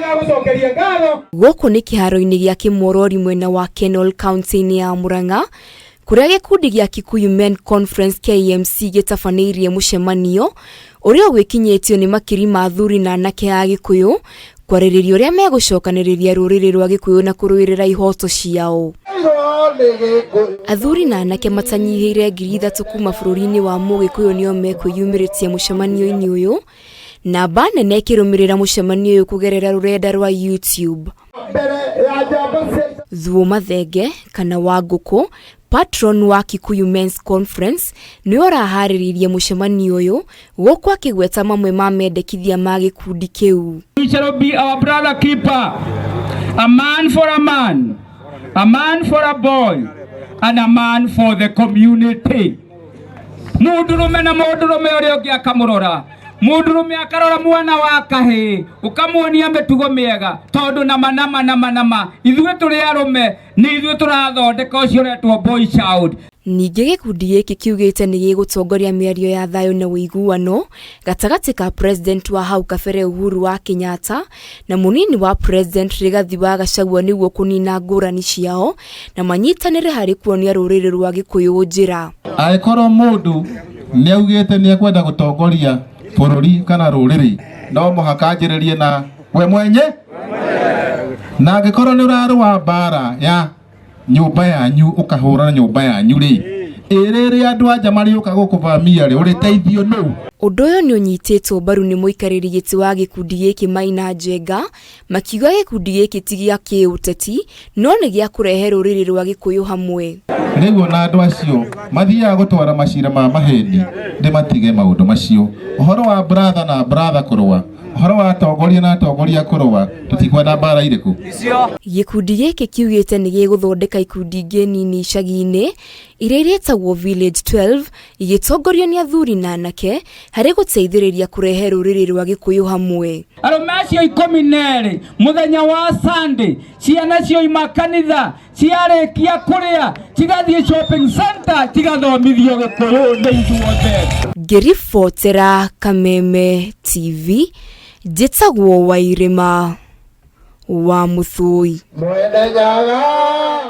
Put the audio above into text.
Nĩndagũcokeria ngatho. Gũkũ nĩ kĩharo-inĩ gĩa Kĩmorori mwena wa Kenol kaunti-inĩ ya Murang'a kũrĩa gĩkundi gĩa Kikuyu Men Conference KMC gĩtabanĩirie mũcemanio ũrĩa ũgwĩkinyĩtio nĩ makiri ma athuri na anake a Gĩkũyũ kwarĩrĩria ũrĩa megũcokanĩrĩria rũrĩrĩ rwa Gĩkũyũ na kũrũĩrĩra ihoto ciao. Athuri na anake matanyihĩire 3,000 kuma bũrũri-inĩ wa Mũgĩkũyũ nĩo mekwĩyumĩrĩtie mũcemanio-inĩ ũyũ, namba nene ĩkĩrũmĩrĩra mũcemanio ũyũ kũgerera rũrenda rwa YouTube. Thuo Mathenge kana Wangũkũ, patron wa Kikuyu Men's Conference, nĩwe ũraharĩrĩirie mũcemanio ũyũ gũkũ akĩgweta mamwe ma mendekithia ma gĩkundi kĩu. We shall be our brother keeper, a man for a man, a man for a boy, and a man for the community. Mundurume na mundurume uria ungi akamurora, mundurume akarora mwana wa kahii ukamuonia mĩtugo mĩega, tondũ nama nama nama nama ithuĩ tũrĩ arũme nĩ ithuĩ tũrathondeka ũcio ũretwo boy child. Ningĩ gĩkundi gĩkĩ kiugĩte nĩ gĩgũtongoria mĩario ya thayũ na ũiguano gatagatĩ ka president wa hau kabere Uhuru wa Kenyatta na mũnini wa president Rigathi wa Gachagua nĩguo kũnina ngũrani ciao na manyitanĩre harĩ kuonia rũrĩrĩ rwa Gĩkũyũ njĩra. Angĩkorwo mũndũ nĩ augĩte nĩ ekwenda gũtongoria bũrũri kana rũrĩrĩ, no mũhaka anjĩrĩrie na we mwenye, na angĩkorwo nĩ ũrarũa mbara ya nyũmba yanyu ũkahũra nyũmba yanyu rĩ, ĩrĩrĩ andũ anja marĩũka gũkũvamia rĩ, ũrĩteithio nũ? Ũndũ ũyũ nĩ ũnyitĩtwo mbaru nĩ mũikarĩri gĩtĩ wa gĩkundi gĩkĩ Maina Njenga, makiuga gĩkundi gĩkĩ ti gĩa kĩũteti no nĩ gĩa kũrehe rũrĩrĩ rwa Gĩkũyũ hamwe. Rĩu ona andũ acio mathiaga gũtwara macira ma maheni nĩ matige maũndũ macio. Ũhoro wa brother na brother kũrũa, ũhoro wa atongoria na atongoria kũrũa, tũtikwenda mbara irĩkũ. Gĩkundi gĩkĩ kiugĩte nĩ gĩgũthondeka ikundi ingĩ nini icagi-inĩ iria irĩtagwo Village 12 igĩtongorio nĩ athuri na anake harĩ gũteithĩrĩria kũrehe rũrĩrĩ rwa Gĩkũyũ hamwe. Arũme acio 12 mũthenya wa Sunday ciana cioima kanitha ciarĩkia kũrĩa cigathiĩ shopping center cigathomithio Gĩkũyũ nĩ ithuothe. Ngĩribotera Kameme TV, njĩtagwo Wairĩma wa Mũthũi. Mwene Nyaga.